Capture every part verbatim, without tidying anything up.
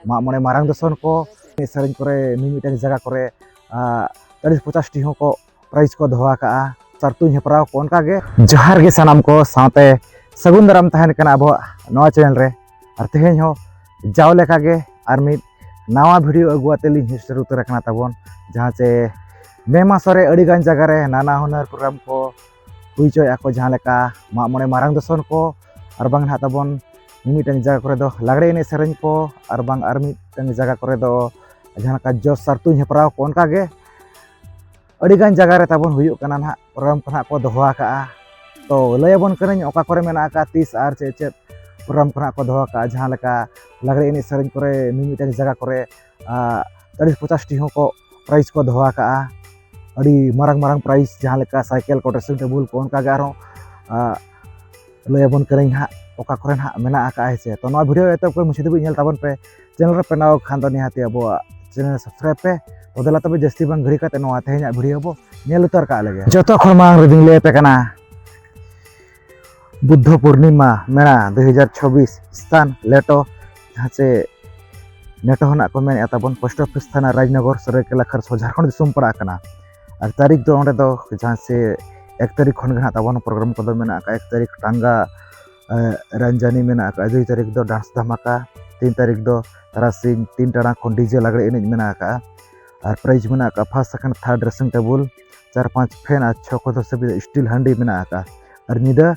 ᱢᱟᱜ ᱢᱚᱬᱮ ᱢᱟᱨᱟᱝ ᱫᱚᱥᱚᱱ ᱠᱚ, ᱮᱱᱮᱡ ᱥᱮᱨᱮᱧ ᱠᱚᱨᱮ ᱢᱤᱢᱤᱫᱴᱟᱝ ᱡᱟᱭᱜᱟ ᱠᱚᱨᱮ ᱟᱨ ᱪᱟᱞᱤᱥ ᱯᱚᱪᱟᱥ ᱴᱤ ᱦᱚᱸᱠᱚ ᱯᱨᱟᱭᱤᱡᱽ ᱠᱚ ᱫᱚᱦᱚ ᱟᱠᱟᱫᱼᱟ᱾ ᱥᱟᱨᱛᱩᱧ ᱦᱮᱯᱨᱟᱣ ᱠᱚ ᱚᱱᱠᱟᱜᱮ᱾ ᱡᱚᱦᱟᱨ ᱜᱮ ᱥᱟᱱᱟᱢ ᱠᱚ, ᱥᱟᱶᱛᱮ ᱥᱟᱹᱜᱩᱱ ᱫᱟᱨᱟᱢ ᱛᱟᱦᱮᱱ ᱠᱟᱱᱟ ᱟᱵᱚᱣᱟᱜ ᱱᱚᱣᱟ ᱪᱮᱱᱮᱞ ᱨᱮ᱾ ᱟᱨ ᱛᱮᱦᱮᱧ ᱦᱚᱸ ᱡᱟᱣ ᱞᱮᱠᱟᱜᱮ ᱟᱨ ᱢᱤᱫ ᱱᱟᱣᱟ ᱵᱷᱤᱰᱤᱭᱳ ᱟᱹᱜᱩ ᱟᱛᱮ ᱞᱤᱧ ᱦᱮᱡ ᱥᱮᱴᱮᱨ ᱩᱛᱟᱹᱨ ᱟᱠᱟᱱᱟ ᱛᱟᱵᱚᱱ, ᱡᱟᱦᱟᱸ ᱪᱮ ᱢᱮ ᱢᱟᱥ ᱨᱮ ᱟᱹᱰᱤᱜᱟᱱ ᱡᱟᱭᱜᱟ ᱨᱮ ᱱᱟᱱᱟ ᱦᱩᱱᱟᱹᱨ ᱯᱨᱳᱜᱨᱟᱢ ᱠᱚ ᱦᱩᱭ ᱦᱚᱪᱚᱭᱮᱫᱼᱟ ᱠᱚ, ᱡᱟᱦᱟᱸ ᱞᱮᱠᱟ ᱢᱟᱜ ᱢᱚᱬᱮ ᱢᱟᱨᱟᱝ ᱫᱚᱥᱚᱱ ᱠᱚ, ᱟᱨ ᱵᱟᱝ ᱱᱟᱦᱟᱜ ᱛᱟᱵᱚᱱ ᱢᱤᱢᱤᱫᱴᱟᱝ ᱡᱟᱭᱜᱟ ᱠᱚᱨᱮ ᱫᱚ ᱞᱟᱜᱽᱲᱮ ᱮᱱᱮᱡ ᱥᱮᱨᱮᱧ ᱠᱚ, ᱟᱨ ᱵᱟᱝ ᱟᱨ ᱢᱤᱫᱴᱟᱝ ᱡᱟᱭᱜᱟ ᱠᱚᱨᱮ ᱫᱚ ᱡᱟᱦᱟᱸ ᱞᱮᱠᱟ ᱡᱚᱥ ᱥᱟᱨᱛᱩᱧ ᱦᱮᱯᱨᱟᱣ ᱠᱚ, ᱚᱱᱠᱟᱜᱮ ᱟᱹᱰᱤᱜᱟᱱ ᱡᱟᱭᱜᱟ ᱨᱮ ᱛᱟᱵᱚᱱ ᱦᱩᱭᱩᱜ ᱠᱟᱱᱟ ᱱᱟᱦᱟᱜ, ᱯᱨᱳᱜᱨᱟᱢ ᱠᱚ ᱱᱟᱦᱟᱜ ᱠᱚ ᱫᱚᱦᱚ ᱟᱠᱟᱜᱼᱟ᱾ ᱛᱚ ᱞᱟᱹᱭ ᱟᱵᱚᱱ ᱠᱟᱹᱱᱟᱹᱧ ᱚᱠᱟ ᱠᱚᱨᱮ ᱢᱮᱱᱟᱜ ᱟᱠᱟᱫ ᱛᱤᱥ ᱟᱨ ᱪᱮᱫ ᱪᱮᱫ ᱯᱨᱳᱜᱨᱟᱢ ᱠᱚ ᱱᱟᱦᱟᱜ ᱠᱚ ᱫᱚᱦᱚ ᱟᱠᱟᱜᱼᱟ, ᱡᱟᱦᱟᱸ ᱞᱮᱠᱟ ᱞᱟᱜᱽᱲᱮ ᱮᱱᱮᱡ ᱥᱮᱨᱮᱧ ᱠᱚᱨᱮ ᱢᱤᱢᱤᱫᱴᱟᱝ ᱡᱟᱭᱜᱟ ᱠᱚᱨᱮ ᱟᱨ ᱪᱟᱞᱤᱥ ᱯᱚᱪᱟᱥ ᱴᱤ ᱦᱚᱸᱠᱚ ᱯᱨᱟᱭᱤᱡᱽ ᱠᱚ ᱫᱚᱦᱚ ᱟᱠᱟᱜᱼᱟ᱾ ᱟᱹᱰᱤ ᱢᱟᱨᱟᱝ ᱢᱟᱨᱟᱝ ᱯᱨᱟᱭᱤᱡᱽ, ᱡᱟᱦᱟᱸ ᱞᱮᱠᱟ ᱥᱟᱭᱠᱮᱞ ᱠᱚ, ᱰᱨᱮᱥᱤᱝ ᱴᱮᱵᱩᱞ ᱠᱚ, ᱚᱱᱠᱟᱜᱮ ᱟᱨᱦᱚᱸ ᱟᱨ ᱞᱟᱹᱭ ᱟᱵᱚᱱ ᱠᱟᱹᱱᱟᱹᱧ ᱦᱟᱸᱜ ᱚᱠᱟ ᱠᱚᱨᱮ ᱱᱟᱦᱟᱜ ᱢᱮᱱᱟᱜ ᱟᱠᱟᱫᱼᱟ, ᱦᱮᱸ ᱥᱮ᱾ ᱛᱚ ᱱᱚᱣᱟ ᱵᱷᱤᱰᱤᱭᱳ ᱮᱛᱚᱦᱚᱵ ᱠᱷᱚᱱ ᱢᱩᱪᱟᱹᱫ ᱫᱷᱟᱹᱵᱤᱡ ᱧᱮᱞ ᱛᱟᱵᱚᱱ ᱯᱮ, ᱪᱮᱱᱮᱞ ᱨᱮ ᱯᱮ ᱱᱟᱣᱟ ᱠᱷᱟᱱ ᱫᱚ ᱱᱤᱦᱟᱹᱛᱤ ᱟᱵᱚᱣᱟᱜ ᱪᱮᱱᱮᱞ ᱥᱟᱵᱥᱠᱨᱟᱭᱤᱵ ᱯᱮ᱾ ᱛᱚ ᱫᱮᱞᱟ ᱛᱚᱵᱮ ᱡᱟᱹᱥᱛᱤ ᱵᱟᱝ ᱜᱷᱟᱹᱲᱤ ᱠᱟᱛᱮ ᱱᱚᱣᱟ ᱛᱮᱦᱮᱧᱟᱜ ᱵᱷᱤᱰᱤᱭᱳ ᱵᱚ ᱧᱮᱞ ᱩᱛᱟᱹᱨ ᱠᱟᱜ ᱞᱮᱜᱮ᱾ ᱡᱚᱛᱚ ᱠᱷᱚᱱ ᱢᱟᱲᱟᱝ ᱨᱮᱫᱚᱧ ᱞᱟᱹᱭ ᱟᱯᱮ ᱠᱟᱱᱟ ᱵᱩᱫᱽᱫᱷᱚ ᱯᱩᱨᱱᱤᱢᱟ ᱢᱮᱞᱟ ᱫᱩ ᱦᱟᱡᱟᱨ ᱪᱷᱚᱵᱵᱤᱥ, ᱥᱛᱷᱟᱱ ᱞᱮᱴᱚ, ᱡᱟᱦᱟᱸ ᱪᱮ ᱱᱮᱴᱚ ᱦᱚᱸ ᱱᱟᱜ ᱠᱚ ᱢᱮᱱᱮᱫᱼᱟ ᱛᱟᱵᱚᱱ, ᱯᱳᱥᱴ ᱚᱯᱷᱤᱥ ᱛᱷᱟᱱᱟ, ᱨᱟᱡᱽᱱᱚᱜᱚᱨ, ᱥᱚᱨᱟᱭᱠᱮᱞᱟ ᱠᱷᱟᱨᱥᱚᱣᱟ, ᱡᱷᱟᱲᱠᱷᱚᱸᱰ ᱫᱤᱥᱚᱢ ᱯᱟᱲᱟᱜ ᱠᱟᱱᱟ᱾ ᱟᱨ ᱛᱟᱹᱨᱤᱠᱷ ᱫᱚ ᱚᱸᱰᱮ ᱫᱚ ᱡᱟᱦᱟᱸ ᱥᱮ ᱮᱠ ᱛᱟᱹᱨᱤᱠᱷ ᱠᱷᱚᱱ ᱜᱮ ᱱᱟᱜ ᱛᱟᱵᱚᱱ ᱯᱨᱳᱜᱨᱟᱢ ᱠᱚᱫᱚ ᱢᱮᱱᱟᱜ ᱟᱠᱟᱫ᱾ ᱮᱠ ᱛᱟᱹᱨᱤᱠᱷ ᱴᱟᱸᱜᱟ ᱮ, ᱨᱟᱱᱡᱟᱱᱤ ᱢᱮᱱᱟᱜ ᱟᱠᱟᱫ, ᱫᱩᱭ ᱛᱟᱹᱨᱤᱠᱷ ᱫᱚ ᱰᱟᱱᱥ ᱫᱷᱟᱢᱟᱠᱟ, ᱛᱤᱱ ᱛᱟᱹᱨᱤᱠᱷ ᱫᱚ ᱛᱟᱨᱟᱥᱤᱧ ᱛᱤᱱ ᱴᱟᱲᱟᱝ ᱠᱷᱚᱱ ᱰᱤᱡᱮ ᱞᱟᱜᱽᱲᱮ ᱮᱱᱮᱡ ᱢᱮᱱᱟᱜ ᱟᱠᱟᱫᱼᱟ᱾ ᱟᱨ ᱯᱨᱟᱭᱤᱡᱽ ᱢᱮᱱᱟᱜ ᱟᱠᱟᱫ first, second, third dressing table, ᱪᱟᱨ ᱯᱟᱸᱪ ᱯᱷᱮᱱ ᱟᱨ ᱪᱷᱚ ᱠᱚᱫᱚ ᱥᱮ ᱥᱴᱤᱞ ᱦᱟᱺᱰᱤ ᱢᱮᱱᱟᱜ ᱟᱠᱟᱫᱼᱟ᱾ ᱟᱨ ᱧᱤᱫᱟᱹ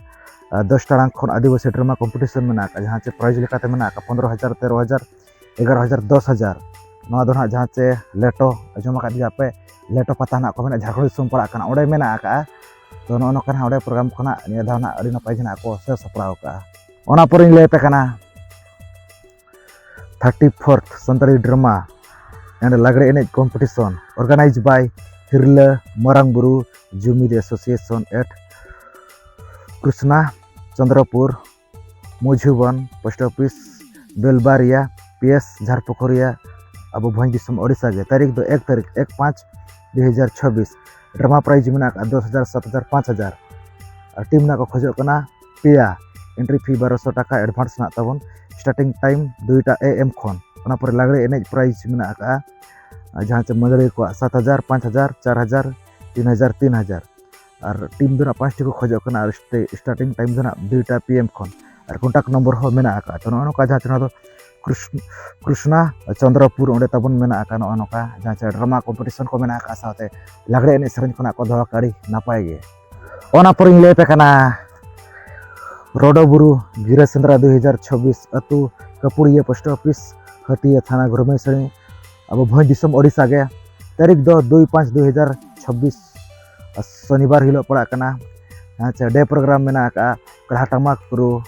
ᱟᱨ ᱫᱚᱥ ᱴᱟᱲᱟᱝ ᱠᱷᱚᱱ ᱟᱹᱫᱤᱵᱟᱹᱥᱤ ᱰᱨᱟᱢᱟ ᱠᱚᱢᱯᱤᱴᱤᱥᱚᱱ ᱢᱮᱱᱟᱜ ᱟᱠᱟᱫᱼᱟ, ᱡᱟᱦᱟᱸ ᱪᱮ ᱯᱨᱟᱭᱤᱡᱽ ᱞᱮᱠᱟᱛᱮ ᱢᱮᱱᱟᱜ ᱟᱠᱟᱫ ᱯᱚᱱᱨᱚ ᱦᱟᱡᱟᱨ, ᱛᱮᱨᱚ ᱦᱟᱡᱟᱨ, ᱮᱜᱟᱨᱚ ᱦᱟᱡᱟᱨ, ᱫᱚᱥ ᱦᱟᱡᱟᱨ᱾ ᱱᱚᱣᱟ ᱫᱚ ᱱᱟᱦᱟᱜ ᱡᱟᱦᱟᱸ ᱪᱮ ᱞᱮᱴᱚ, ᱟᱸᱡᱚᱢ ᱟᱠᱟᱫ ᱜᱮᱭᱟ ᱯᱮ, ᱞᱮᱴᱚ ᱯᱟᱛᱟ ᱱᱟᱦᱟᱜ ᱠᱚ ᱢᱮᱱᱟ, ᱡᱷᱟᱲᱠᱷᱚᱸᱰ ᱫᱤᱥᱚᱢ ᱯᱟᱲᱟᱜ ᱠᱟᱱᱟ, ᱚᱸᱰᱮ ᱢᱮᱱᱟᱜ ᱟᱠᱟᱫᱼᱟ᱾ ᱛᱚ ᱱᱚᱜᱼᱚ ᱱᱚᱝᱠᱟ ᱱᱟᱦᱟᱜ ᱚᱸᱰᱮ ᱯᱨᱳᱜᱨᱟᱢ ᱠᱷᱚᱱᱟᱜ ᱱᱤᱭᱟᱹ ᱫᱷᱟᱣ ᱱᱟᱦᱟᱜ ᱟᱹᱰᱤ ᱱᱟᱯᱟᱭ ᱜᱮ ᱱᱟᱦᱟᱜ ᱠᱚ ᱥᱟᱹᱛ ᱥᱟᱯᱲᱟᱣ ᱟᱠᱟᱫᱼᱟ᱾ ᱚᱱᱟ ᱯᱚᱨᱮᱧ ᱞᱟᱹᱭ ᱟᱯᱮ ᱠᱟᱱᱟ thirty fourth Santali drama and ᱞᱟᱜᱽᱲᱮ ᱮᱱᱮᱡ ᱠᱚᱢᱯᱤᱴᱤᱥᱚᱱ, ᱚᱨᱜᱟᱱᱟᱭᱤᱡᱽ ᱵᱟᱭ ᱦᱤᱨᱞᱟᱹ ᱢᱟᱨᱟᱝ ᱵᱩᱨᱩ ᱡᱩᱢᱤᱫ association at Krishna Chandrapur, Majhuban, post office, Belbaria, P S Jharpokhoria, ᱟᱵᱚ ᱵᱷᱚᱸᱡᱽ ᱫᱤᱥᱚᱢ ᱳᱰᱤᱥᱟ ᱜᱮ᱾ ᱛᱟᱹᱨᱤᱠᱷ ᱫᱚ ᱮᱠ ᱛᱟᱹᱨᱤᱠᱷ, ᱮᱠ ᱯᱟᱸᱪ ᱫᱩ ᱦᱟᱡᱟᱨ ᱪᱷᱚᱵᱵᱤᱥ᱾ ᱰᱨᱟᱢᱟ ᱯᱨᱟᱭᱤᱡᱽ ᱢᱮᱱᱟᱜ ᱟᱠᱟᱫ ᱫᱚᱥ ᱦᱟᱡᱟᱨ, ᱥᱟᱛ ᱦᱟᱡᱟᱨ, ᱯᱟᱸᱪ ᱦᱟᱡᱟᱨ᱾ ᱟᱨ ᱴᱤᱢ ᱨᱮᱱᱟᱜ ᱠᱚ ᱠᱷᱚᱡᱚᱜ ᱠᱟᱱᱟ ᱯᱮᱭᱟ᱾ ᱮᱱᱴᱨᱤ ᱯᱷᱤ ᱵᱟᱨᱚᱥᱚ ᱴᱟᱠᱟ ᱮᱰᱵᱷᱟᱱᱥ ᱢᱮᱱᱟᱜ ᱛᱟᱵᱚᱱ᱾ ᱥᱴᱟᱨᱴᱤᱝ ᱴᱟᱭᱤᱢ ᱫᱩᱭᱴᱟ ᱮ ᱮᱢ ᱠᱷᱚᱱ᱾ ᱚᱱᱟ ᱯᱚᱨᱮ ᱞᱟᱜᱽᱲᱮ ᱮᱱᱮᱡ prize ᱢᱮᱱᱟᱜ ᱟᱠᱟᱫᱼᱟ, ᱡᱟᱦᱟᱸ ᱪᱮ ᱢᱟᱹᱫᱟᱹᱲᱤᱭᱟᱹ ᱠᱚᱣᱟᱜ ᱥᱟᱛ ᱦᱟᱡᱟᱨ, ᱯᱟᱸᱪ ᱦᱟᱡᱟᱨ, ᱪᱟᱨ ᱦᱟᱡᱟᱨ, ᱛᱤᱱ ᱦᱟᱡᱟᱨ, ᱛᱤᱱ ᱦᱟᱡᱟᱨ᱾ ᱟᱨ team ᱫᱚ ᱱᱟᱜ ᱯᱟᱸᱪᱴᱤ ᱠᱚ ᱠᱷᱚᱡᱚᱜ ᱠᱟᱱᱟ ᱟᱨ ᱥᱴᱮ- starting time ᱫᱚ ᱱᱟᱜ ᱫᱩᱭᱴᱟ PM ᱠᱷᱚᱱ᱾ ᱟᱨ contact number ᱦᱚᱸ ᱢᱮᱱᱟᱜ ᱟᱠᱟᱫᱼᱟ᱾ ᱛᱚ, ᱱᱚᱜᱼᱚ ᱱᱚᱝᱠᱟ ᱡᱟᱦᱟᱸ ᱪᱮ ᱱᱚᱣᱟ ᱫᱚ ᱠᱨᱤᱥ- ᱠᱨᱤᱥᱱᱟ ᱪᱚᱱᱫᱨᱚᱯᱩᱨ, ᱚᱸᱰᱮ ᱛᱟᱵᱚᱱ ᱢᱮᱱᱟᱜ ᱟᱠᱟᱫ ᱱᱚᱜᱼᱚ ᱱᱚᱝᱠᱟ ᱡᱟᱦᱟᱸ ᱪᱮ drama competition ᱠᱚ ᱢᱮᱱᱟᱜ ᱟᱠᱟᱫ, ᱥᱟᱶᱛᱮ ᱞᱟᱜᱽᱲᱮ ᱮᱱᱮᱡ ᱥᱮᱨᱮᱧ ᱠᱷᱚᱱᱟᱜ ᱠᱚ ᱫᱚᱦᱚ ᱟᱠᱟᱫ ᱟᱹᱰᱤ ᱱᱟᱯᱟᱭ ᱜᱮ᱾ ᱚᱱᱟ ᱯᱚᱨᱮᱧ ᱞᱟᱹᱭ ᱟᱯᱮ ᱠᱟᱱᱟ ᱨᱚᱰᱚ ᱵᱩᱨᱩ ᱜᱤᱨᱟᱹ ᱥᱮᱸᱫᱽᱨᱟ ᱫᱩᱭ ᱦᱟᱡᱟᱨ ᱪᱷᱚᱵᱵᱤᱥ, ᱟᱹᱛᱩ ᱠᱟᱹᱯᱩᱲᱤᱭᱟᱹ, post office ᱦᱟᱹᱛᱤᱭᱟᱹ, ᱛᱷᱟᱱᱟ ᱜᱷᱩᱨᱢᱟᱹᱭᱥᱟᱹᱲᱤ, ᱟᱵᱚ ᱵᱷᱚᱸᱡᱽ ᱫᱤᱥᱚᱢ ᱳᱰᱤᱥᱟ ᱜᱮ᱾ ᱛᱟᱹᱨᱤᱠᱷ ᱫᱚ ᱫᱩᱭ ᱯᱟᱸᱪ ᱫᱩᱭ ᱦᱟᱡᱟᱨ ᱪᱷᱚᱵᱵᱤᱥ, ᱥᱚᱱᱤᱵᱟᱨ ᱦᱤᱞᱳᱜ ᱯᱟᱲᱟᱜ ᱠᱟᱱᱟ᱾ ᱟᱪᱪᱷᱟ, day program ᱢᱮᱱᱟᱜ ᱟᱠᱟᱫᱼᱟ ᱠᱟᱲᱦᱟ ᱴᱟᱢᱟᱠ ᱨᱩ,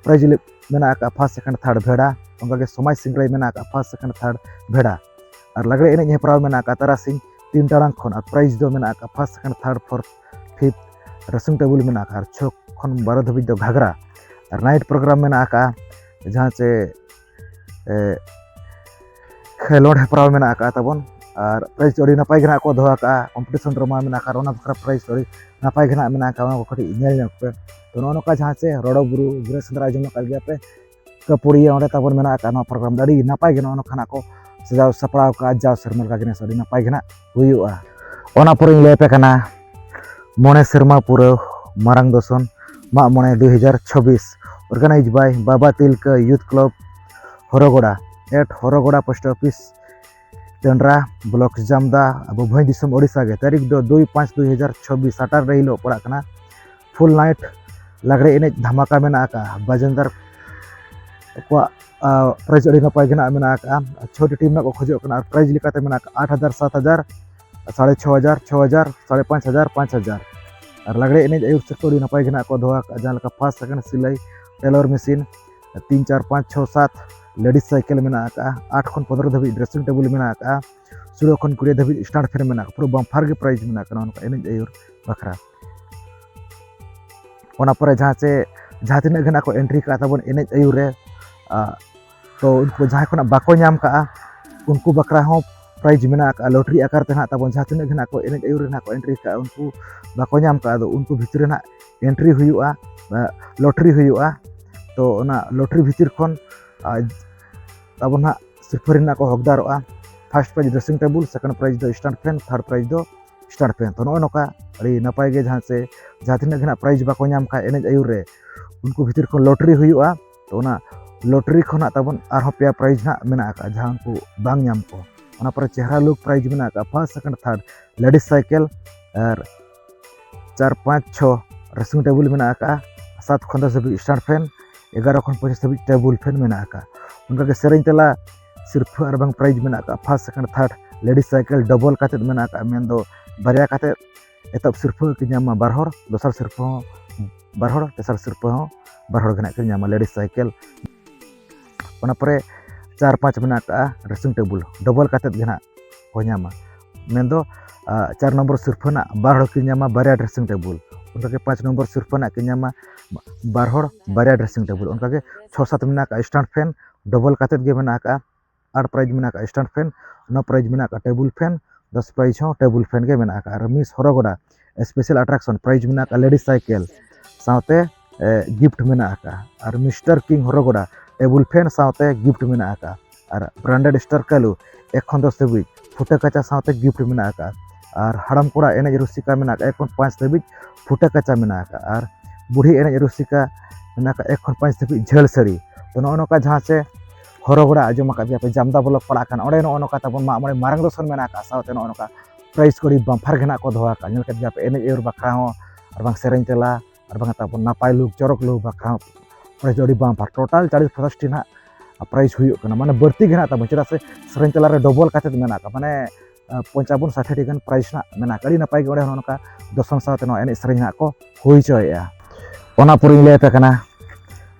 prize ᱞᱮ- ᱢᱮᱱᱟᱜ ᱟᱠᱟᱫᱼᱟ first, second, third ᱵᱷᱮᱲᱟ, ᱚᱱᱠᱟᱜᱮ ᱥᱚᱢᱟᱡᱽ ᱥᱤᱝᱨᱟᱹᱭ ᱢᱮᱱᱟᱜ ᱟᱠᱟᱫᱼᱟ first, second, third ᱵᱷᱮᱲᱟ᱾ ᱟᱨ ᱞᱟᱜᱽᱲᱮ ᱮᱱᱮᱡ ᱦᱮᱯᱨᱟᱣ ᱢᱮᱱᱟᱜ ᱟᱠᱟᱫᱼᱟ ᱛᱟᱨᱟᱥᱤᱧ ᱛᱤᱱ ᱴᱟᱲᱟᱝ ᱠᱷᱚᱱ᱾ ᱟᱨ prize ᱫᱚ ᱢᱮᱱᱟᱜ ᱟᱠᱟᱫᱼᱟ first, second, third, fourth, fifth, dressing table ᱢᱮᱱᱟᱜ ᱟᱠᱟᱫᱼᱟ᱾ ᱟᱨ ᱪᱷᱚ ᱠᱷᱚᱱ ᱵᱟᱨᱚ ᱫᱷᱟᱹᱵᱤᱡ ᱫᱚ ᱜᱷᱟᱜᱽᱨᱟ᱾ ᱟᱨ night program ᱢᱮᱱᱟᱜ ᱟᱠᱟᱫᱼᱟ ᱡᱟᱦᱟᱸ ᱪᱮ, ᱮ, ᱠᱷᱮᱞᱳᱰ ᱦᱮᱯᱨᱟᱣ ᱢᱮᱱᱟᱜ ᱟᱠᱟᱫᱼᱟ ᱛᱟᱵᱚᱱ᱾ ᱟᱨ prize ᱟᱹᱰᱤ ᱱᱟᱯᱟᱭ ᱜᱮ ᱱᱟᱜ ᱠᱚ ᱫᱚᱦᱚ ᱟᱠᱟᱫᱼᱟ, competition drama ᱢᱮᱱᱟᱜ ᱟᱠᱟᱫ, ᱚᱱᱟ ᱵᱟᱠᱷᱨᱟ prize ᱟᱹᱰᱤ ᱱᱟᱯᱟᱭ ᱜᱮ ᱱᱟᱜ ᱢᱮᱱᱟᱜ ᱟᱠᱟᱫ, ᱚᱱᱟ ᱠᱚ ᱠᱟᱹᱴᱤᱡ ᱧᱮᱞ ᱧᱚᱜ ᱯᱮ᱾ ᱛᱚ, ᱱᱚᱜᱼᱚ ᱱᱚᱝᱠᱟ ᱡᱟᱦᱟᱸ ᱪᱮ ᱨᱚᱰᱚ ᱵᱩᱨᱩ ᱜᱤᱨᱟᱹ ᱥᱮᱸᱫᱽᱨᱟ ᱟᱸᱡᱚᱢ ᱟᱠᱟᱫ ᱜᱮᱭᱟ ᱯᱮ, ᱠᱟᱹᱯᱩᱲᱤᱭᱟᱹ, ᱚᱸᱰᱮ ᱛᱟᱵᱚᱱ ᱢᱮᱱᱟᱜ ᱟᱠᱟᱫ ᱱᱚᱣᱟ program ᱫᱚ ᱟᱹᱰᱤ ᱱᱟᱯᱟᱭ ᱜᱮ ᱱᱚᱜᱼᱚ ᱱᱚᱝᱠᱟ ᱱᱟᱜ ᱠᱚ ᱥᱟᱡᱟᱣ ᱥᱟᱯᱲᱟᱣ ᱟᱠᱟᱫᱼᱟ᱾ ᱡᱟᱣ ᱥᱮᱨᱢᱟ ᱞᱮᱠᱟ ᱜᱮ ᱱᱮᱥ ᱟᱹᱰᱤ ᱱᱟᱯᱟᱭ ᱜᱮ ᱱᱟᱜ ᱦᱩᱭᱩᱜᱼᱟ᱾ ᱚᱱᱟ ᱯᱚᱨᱮᱧ ᱞᱟᱹᱭ ᱟᱯᱮ ᱠᱟᱱᱟ ᱢᱚᱬᱮ ᱥᱮᱨᱢᱟ ᱯᱩᱨᱟᱹᱣ ᱢᱟᱨᱟᱝ ᱫᱚᱥᱚᱱ ᱢᱟᱜ ᱢᱚᱬᱮ ᱫᱩᱭ ᱦᱟᱡᱟᱨ ᱪᱷᱚᱵᱵᱤᱥ, organized by ᱵᱟᱵᱟ Tilka Youth Club ᱦᱚᱨᱚᱜᱚᱲᱟ, at ᱦᱚᱨᱚᱜᱚᱲᱟ, post office ᱴᱟᱺᱰᱨᱟ, block ᱡᱟᱢᱫᱟ, ᱟᱵᱚ ᱵᱷᱚᱸᱡᱽ ᱫᱤᱥᱚᱢ ᱳᱰᱤᱥᱟ ᱜᱮ᱾ ᱛᱟᱹᱨᱤᱠᱷ ᱫᱚ ᱫᱩᱭ ᱯᱟᱸᱪ ᱫᱩᱭ ᱦᱟᱡᱟᱨ ᱪᱷᱚᱵᱵᱤᱥ, Saturday ᱦᱤᱞᱳᱜ ᱯᱟᱲᱟᱜ ᱠᱟᱱᱟ᱾ Full night ᱞᱟᱜᱽᱲᱮ ᱮᱱᱮᱡ ᱫᱷᱟᱢᱟᱠᱟ ᱢᱮᱱᱟᱜ ᱟᱠᱟᱫᱼᱟ᱾ ᱵᱟᱡᱮᱱᱫᱟᱨ ᱠᱚᱣᱟᱜ, ᱟ, prize ᱟᱹᱰᱤ ᱱᱟᱯᱟᱭ ᱜᱮ ᱱᱟᱜ ᱢᱮᱱᱟᱜ ᱟᱠᱟᱫᱼᱟ᱾ ᱪᱷᱚᱴᱤ team ᱱᱟᱜ ᱠᱚ ᱠᱷᱚᱡᱚᱜ ᱠᱟᱱᱟ᱾ ᱟᱨ prize ᱞᱮᱠᱟᱛᱮ ᱢᱮᱱᱟᱜ ᱟᱠᱟᱫᱼᱟ ᱟᱴ ᱦᱟᱡᱟᱨ, ᱥᱟᱛ ᱦᱟᱡᱟᱨ, ᱥᱟᱲᱮ ᱪᱷᱚ ᱦᱟᱡᱟᱨ, ᱪᱷᱚ ᱦᱟᱡᱟᱨ, ᱥᱟᱲᱮ ᱯᱟᱸᱪ ᱦᱟᱡᱟᱨ, ᱯᱟᱸᱪ ᱦᱟᱡᱟᱨ᱾ ᱟᱨ ᱞᱟᱜᱽᱲᱮ ᱮᱱᱮᱡ ᱟᱹᱭᱩᱨ ᱥᱮᱫ ᱠᱚ ᱟᱹᱰᱤ ᱱᱟᱯᱟᱭ ᱜᱮ ᱱᱟᱜ ᱠᱚ ᱫᱚᱦᱚ ᱟᱠᱟᱫᱼᱟ, ᱡᱟᱦᱟᱸ ᱞᱮᱠᱟ first, second ᱥᱤᱞᱟᱹᱭ, tailor machine, ᱛᱤᱱ, ᱪᱟᱨ, ᱯᱟᱸᱪ, ᱪᱷᱚ, ᱥᱟᱛ, ladies cycle ᱢᱮᱱᱟᱜ ᱟᱠᱟᱫᱼᱟ᱾ ᱟᱴ ᱠᱷᱚᱱ ᱯᱚᱱᱨᱚ ᱫᱷᱟᱹᱵᱤᱡ dressing table ᱢᱮᱱᱟᱜ ᱟᱠᱟᱫᱼᱟ᱾ ᱥᱩᱨᱟᱹ ᱠᱷᱚᱱ ᱠᱩᱲᱤ ᱫᱷᱟᱹᱵᱤᱡ stand fan ᱢᱮᱱᱟᱜ ᱟᱠᱟᱫᱼᱟ᱾ ᱯᱩᱨᱟᱹ bumper ᱜᱮ prize ᱢᱮᱱᱟᱜ ᱟᱠᱟᱫᱼᱟ ᱱᱚᱜᱼᱚ ᱱᱚᱝᱠᱟ ᱮᱱᱮᱡ ᱟᱹᱭᱩᱨ ᱵᱟᱠᱷᱨᱟ᱾ ᱚᱱᱟ ᱯᱚᱨᱮ ᱡᱟᱦᱟᱸ ᱪᱮ, ᱡᱟᱦᱟᱸ ᱛᱤᱱᱟᱹᱜ ᱜᱮ ᱱᱟᱜ ᱠᱚ entry ᱠᱟᱜᱼᱟ ᱛᱟᱵᱚᱱ ᱮᱱᱮᱡ ᱟᱹᱭᱩᱨ ᱨᱮ, ᱟ, ᱛᱚ ᱩᱱᱠᱩ ᱡᱟᱦᱟᱸᱭ ᱠᱚ ᱱᱟᱜ ᱵᱟᱠᱚ ᱧᱟᱢ ᱠᱟᱜᱼᱟ, ᱩᱱᱠᱩ ᱵᱟᱠᱷᱨᱟ ᱦᱚᱸ prize ᱢᱮᱱᱟᱜ ᱟᱠᱟᱫᱼᱟ᱾ Lottery ᱟᱠᱟᱨ ᱛᱮ ᱱᱟᱜ ᱛᱟᱵᱚᱱ ᱡᱟᱦᱟᱸ ᱛᱤᱱᱟᱹᱜ ᱜᱮ ᱱᱟᱜ ᱠᱚ ᱮᱱᱮᱡ ᱟᱹᱭᱩᱨ ᱨᱮ ᱱᱟᱜ ᱠᱚ entry ᱠᱟᱜᱼᱟ, ᱩᱱᱠᱩ ᱵᱟᱠᱚ ᱧᱟᱢ ᱠᱟᱜᱼᱟ, ᱟᱫᱚ ᱩᱱᱠᱩ ᱵᱷᱤᱛᱨᱤ ᱨᱮ ᱱᱟᱜ entry ᱦᱩᱭᱩᱜᱼᱟ, ᱟ, lottery ᱦᱩᱭᱩᱜᱼᱟ᱾ ᱛᱚ ᱚᱱᱟ lottery ᱵᱷᱤᱛᱤᱨ ᱠᱷᱚᱱ, ᱟ, ᱛᱟᱵᱚᱱ ᱱᱟᱜ ᱥᱤᱨᱯᱷᱟᱹ ᱨᱮᱱᱟᱜ ᱠᱚ ᱦᱚᱠᱫᱟᱨᱚᱜᱼᱟ᱾ First prize dressing table, second prize ᱫᱚ ᱥᱴᱮᱱᱰ ᱯᱷᱮᱱ, ᱛᱷᱟᱨᱰ ᱯᱨᱟᱭᱤᱡᱽ ᱫᱚ ᱥᱴᱮᱱᱰ ᱯᱷᱮᱱ᱾ ᱛᱚ ᱱᱚᱜᱼᱚ ᱱᱚᱝᱠᱟ ᱟᱹᱰᱤ ᱱᱟᱯᱟᱭ ᱜᱮ, ᱡᱟᱦᱟᱸ ᱥᱮ ᱡᱟᱦᱟᱸ ᱛᱤᱱᱟᱹᱜ ᱜᱮ ᱱᱟᱜ ᱯᱨᱟᱭᱤᱡᱽ ᱵᱟᱠᱚ ᱧᱟᱢ ᱠᱷᱟᱡ ᱮᱱᱮᱡ ᱟᱹᱭᱩᱨ ᱨᱮ, ᱩᱱᱠᱩ ᱵᱷᱤᱛᱤᱨ ᱠᱷᱚᱱ ᱞᱚᱴᱟᱨᱤ ᱦᱩᱭᱩᱜᱼᱟ᱾ ᱛᱚ ᱚᱱᱟ ᱞᱚᱴᱟᱨᱤ ᱠᱷᱚᱱᱟᱜ ᱛᱟᱵᱚᱱ ᱟᱨᱦᱚᱸ ᱯᱮᱭᱟ ᱯᱨᱟᱭᱤᱡᱽ ᱱᱟᱜ ᱢᱮᱱᱟᱜ ᱟᱠᱟᱫᱼᱟ, ᱡᱟᱦᱟᱸ ᱩᱱᱠᱩ ᱵᱟᱝ ᱧᱟᱢ ᱠᱚ᱾ ᱚᱱᱟ ᱯᱚᱨᱮ ᱪᱮᱦᱨᱟ ᱞᱩᱠ ᱯᱨᱟᱭᱤᱡᱽ ᱢᱮᱱᱟᱜ ᱟᱠᱟᱫᱼᱟ, first, second, third ladies cycle, ᱟᱨ ᱪᱟᱨ, ᱯᱟᱸᱪ, ᱪᱷᱚ ᱨᱮᱥᱤᱝ ᱴᱮᱵᱩᱞ ᱢᱮᱱᱟᱜ ᱟᱠᱟᱫᱼᱟ, ᱥᱟᱛ ᱠᱷᱚᱱ ᱫᱚᱥ ᱫᱷᱟᱹᱵᱤᱡ ᱥᱴᱮᱱᱰ ᱯᱷᱮᱱ, ᱮᱜᱟᱨᱚ ᱠᱷᱚᱱ ᱯᱚᱸᱪᱤᱥ ᱫᱷᱟᱹᱵᱤᱡ ᱴᱮᱵᱩᱞ ᱯᱷᱮᱱ ᱢᱮᱱᱟᱜ ᱟᱠᱟᱫᱼᱟ᱾ ᱚᱱᱠᱟᱜᱮ ᱥᱮᱨᱮᱧ ᱛᱟᱞᱟ ᱥᱤᱨᱯᱷᱟᱹ ᱟᱨ ᱵᱟᱝ ᱯᱨᱟᱭᱤᱡᱽ ᱢᱮᱱᱟᱜ ᱟᱠᱟᱫᱼᱟ, first, second, third ladies cycle double ᱠᱟᱛᱮᱫ ᱢᱮᱱᱟᱜ ᱟᱠᱟᱫᱼᱟ, ᱢᱮᱱᱫᱚ ᱵᱟᱨᱭᱟ ᱠᱟᱛᱮᱫ᱾ ᱮᱛᱚᱦᱚᱵ ᱥᱤᱨᱯᱷᱟᱹ ᱠᱤᱱ ᱧᱟᱢᱟ ᱵᱟᱨ ᱦᱚᱲ, ᱫᱚᱥᱟᱨ ᱥᱤᱨᱯᱷᱟᱹ ᱦᱚᱸ ᱵᱟᱨ ᱦᱚᱲ, ᱛᱮᱥᱟᱨ ᱥᱤᱨᱯᱷᱟᱹ ᱦᱚᱸ ᱵᱟᱨ ᱦᱚᱲ ᱜᱮ ᱱᱟᱜ ᱠᱤᱱ ᱧᱟᱢᱟ, ᱞᱮᱰᱤᱥ ᱥᱟᱭᱠᱮᱞ᱾ ᱚᱱᱟ ᱯᱚᱨᱮ ᱪᱟᱨ, ᱯᱟᱸᱪ ᱢᱮᱱᱟᱜ ᱟᱠᱟᱫᱼᱟ ᱰᱨᱮᱥᱤᱝ ᱴᱮᱵᱩᱞ, ᱰᱚᱵᱚᱞ ᱠᱟᱛᱮᱫ ᱜᱮ ᱱᱟᱜ ᱠᱚ ᱧᱟᱢᱟ᱾ ᱢᱮᱱᱫᱚ, ᱟᱨ, ᱪᱟᱨ ᱱᱚᱢᱵᱚᱨ ᱥᱤᱨᱯᱷᱟᱹ ᱱᱟᱜ ᱵᱟᱨ ᱦᱚᱲ ᱠᱤᱱ ᱧᱟᱢᱟ ᱵᱟᱨᱭᱟ ᱰᱨᱮᱥᱤᱝ ᱴᱮᱵᱩᱞ᱾ ᱚᱱᱠᱟᱜᱮ ᱯᱟᱸᱪ ᱱᱚᱢᱵᱚᱨ ᱥᱤᱨᱯᱷᱟᱹ ᱱᱟᱜ ᱠᱤᱱ ᱧᱟᱢᱟ ᱵᱟᱨ ᱦᱚᱲ ᱵᱟᱨᱭᱟ ᱰᱨᱮᱥᱤᱝ ᱴᱮᱵᱩᱞ᱾ ᱚᱱᱠᱟᱜᱮ ᱪᱷᱚ, ᱥᱟᱛ ᱢᱮᱱᱟᱜ ᱟᱠᱟᱫᱼᱟ ᱥᱴᱮᱱᱰ ᱯᱷᱮᱱ, ᱰᱚᱵᱚᱞ ᱠᱟᱛᱮᱫ ᱜᱮ ᱢᱮᱱᱟᱜ ᱟᱠᱟᱫᱼᱟ᱾ ᱟᱴ ᱯᱨᱟᱭᱤᱡᱽ ᱢᱮᱱᱟᱜ ᱟᱠᱟᱫᱼᱟ ᱥᱴᱮᱱᱰ ᱯᱷᱮᱱ, ᱱᱚ ᱯᱨᱟᱭᱤᱡᱽ ᱢᱮᱱᱟᱜ ᱟᱠᱟᱫᱼᱟ ᱴᱮᱵᱩᱞ ᱯᱷᱮᱱ, ᱫᱚᱥ ᱯᱨᱟᱭᱤᱡᱽ ᱦᱚᱸ ᱴᱮᱵᱩᱞ ᱯᱷᱮᱱ ᱜᱮ ᱢᱮᱱᱟᱜ ᱟᱠᱟᱫᱼᱟ᱾ ᱟᱨ ᱢᱤᱥ ᱦᱚᱨᱚᱜᱚᱰᱟ ᱥᱯᱮᱥᱟᱞ ᱟᱴᱨᱟᱠᱥᱚᱱ ᱯᱨᱟᱭᱤᱡᱽ ᱢᱮᱱᱟᱜ ᱟᱠᱟᱫᱼᱟ ᱞᱮᱰᱤᱥ ᱥᱟᱭᱠᱮᱞ ᱥᱟᱶᱛᱮ, ᱮ, ᱜᱤᱯᱷᱴ ᱢᱮᱱᱟᱜ ᱟᱠᱟᱫᱼᱟ᱾ ᱟᱨ ᱢᱤᱥᱴᱟᱨ ᱠᱤᱝ ᱦᱚᱨᱚᱜᱚᱰᱟ ᱴᱮᱵᱩᱞ ᱯᱷᱮᱱ ᱥᱟᱶᱛᱮ ᱜᱤᱯᱷᱴ ᱢᱮᱱᱟᱜ ᱟᱠᱟᱫᱼᱟ᱾ ᱟᱨ ᱵᱨᱟᱱᱰᱮᱰ ᱥᱴᱟᱨ ᱠᱟᱞᱩ ᱮᱠ ᱠᱷᱚᱱ ᱫᱚᱥ ᱫᱷᱟᱹᱵᱤᱡ ᱯᱷᱩᱴᱟᱹ ᱠᱟᱪᱟ ᱥᱟᱶᱛᱮ ᱜᱤᱯᱷᱴ ᱢᱮᱱᱟᱜ ᱟᱠᱟᱫᱼᱟ᱾ ᱟᱨ ᱦᱟᱲᱟᱢ ᱠᱚᱲᱟ ᱮᱱᱮᱡ ᱨᱩᱥᱤᱠᱟ ᱢᱮᱱᱟᱜ ᱟᱠᱟᱫᱼᱟ ᱮᱠ ᱠᱷᱚᱱ ᱯᱟᱸᱪ ᱫᱷᱟᱹᱵᱤᱡ ᱯᱷᱩᱴᱟᱹ ᱠᱟᱪᱟ ᱢᱮᱱᱟᱜ ᱟᱠᱟᱫᱼᱟ᱾ ᱟᱨ ᱵᱩᱲᱦᱤ ᱮᱱᱮᱡ ᱨᱩᱥᱤᱠᱟ ᱢᱮᱱᱟᱜ ᱟᱠᱟᱫᱼᱟ ᱮᱠ ᱠᱷᱚᱱ ᱯᱟᱸᱪ ᱫᱷᱟᱹᱵᱤᱡ ᱡᱷᱟᱹᱞ ᱥᱟᱹᱲᱤ᱾ ᱛᱚ ᱱᱚᱜᱼᱚ ᱱᱚᱝᱠᱟ ᱡᱟᱦᱟᱸ ᱪᱮ ᱦᱚᱨᱚᱜᱚᱰᱟ ᱟᱸᱡᱚᱢ ᱟᱠᱟᱫ ᱜᱮᱭᱟ ᱯᱮ, ᱡᱟᱢᱫᱟ ᱵᱞᱚᱠ ᱯᱟᱲᱟᱜ ᱠᱟᱱᱟ, ᱚᱸᱰᱮ ᱱᱚᱜᱼᱚ ᱱᱚᱝᱠᱟ ᱛᱟᱵᱚᱱ ᱢᱟᱜ ᱢᱚᱬᱮ ᱢᱟᱨᱟᱝ ᱫᱚᱥᱚᱱ ᱢᱮᱱᱟᱜ ᱟᱠᱟᱫᱼᱟ, ᱥᱟᱶᱛᱮ ᱱᱚᱜᱼᱚ ᱱᱚᱝᱠᱟ ᱯᱨᱟᱭᱤᱡᱽ ᱠᱚ ᱟᱹᱰᱤ ᱵᱟᱢᱯᱟᱨ ᱜᱮ ᱱᱟᱜ ᱠᱚ ᱫᱚᱦᱚ ᱟᱠᱟᱫᱼᱟ᱾ ᱧᱮᱞ ᱠᱮᱫ ᱜᱮᱭᱟ ᱯᱮ ᱮᱱᱮᱡ ᱟᱹᱭᱩᱨ ᱵᱟᱠᱷᱨᱟ ᱦᱚᱸ, ᱟᱨ ᱵᱟᱝ ᱥᱮᱨᱮᱧ ᱛᱮᱞᱟ, ᱟᱨ ᱵᱟᱝ ᱛᱟᱵᱚᱱ ᱱᱟᱯᱟᱭ ᱞᱩᱠ ᱪᱚᱨᱚᱠ ᱞᱩᱠ ᱵᱟᱠᱷᱨᱟ ᱦᱚᱸ ᱯᱨᱟᱭᱤᱡᱽ ᱫᱚ ᱟᱹᱰᱤ ᱵᱟᱢᱯᱟᱨ, ᱴᱳᱴᱟᱞ ᱪᱟᱞᱤᱥ ᱯᱚᱧᱪᱟᱥ ᱴᱤ ᱱᱟᱜ ᱯᱨᱟᱭᱤᱡᱽ ᱦᱩᱭᱩᱜ ᱠᱟᱱᱟ, ᱢᱟᱱᱮ ᱵᱟᱹᱲᱛᱤ ᱜᱮ ᱱᱟᱜ ᱛᱟᱵᱚᱱ, ᱪᱮᱫᱟᱜ ᱥᱮ ᱥᱮᱨᱮᱧ ᱛᱮᱞᱟ ᱨᱮ ᱰᱚᱵᱚᱞ ᱠᱟᱛᱮᱫ ᱢᱮᱱᱟᱜ ᱟᱠᱟᱫᱼᱟ, ᱢᱟᱱᱮ ᱯᱚᱧᱪᱟᱵᱚᱱ ᱥᱟᱴᱷᱤ ᱴᱤ ᱜᱟᱱ ᱯᱨᱟᱭᱤᱡᱽ ᱱᱟᱜ ᱢᱮᱱᱟᱜ ᱟᱠᱟᱫᱼᱟ᱾ ᱟᱹᱰᱤ ᱱᱟᱯᱟᱭ ᱜᱮ ᱚᱸᱰᱮ ᱦᱚᱸ ᱱᱚᱝᱠᱟ ᱫᱚᱥᱚᱱ ᱥᱟᱶᱛᱮ ᱱᱚᱣᱟ ᱮᱱᱮᱡ ᱥᱮᱨᱮᱧ ᱱᱟᱜ ᱠᱚ ᱦᱩᱭ ᱦᱚᱪᱚᱭᱮᱫᱼᱟ᱾ ᱚᱱᱟ ᱯᱚᱨᱮᱧ ᱞᱟᱹᱭ ᱟᱯᱮ ᱠᱟᱱᱟ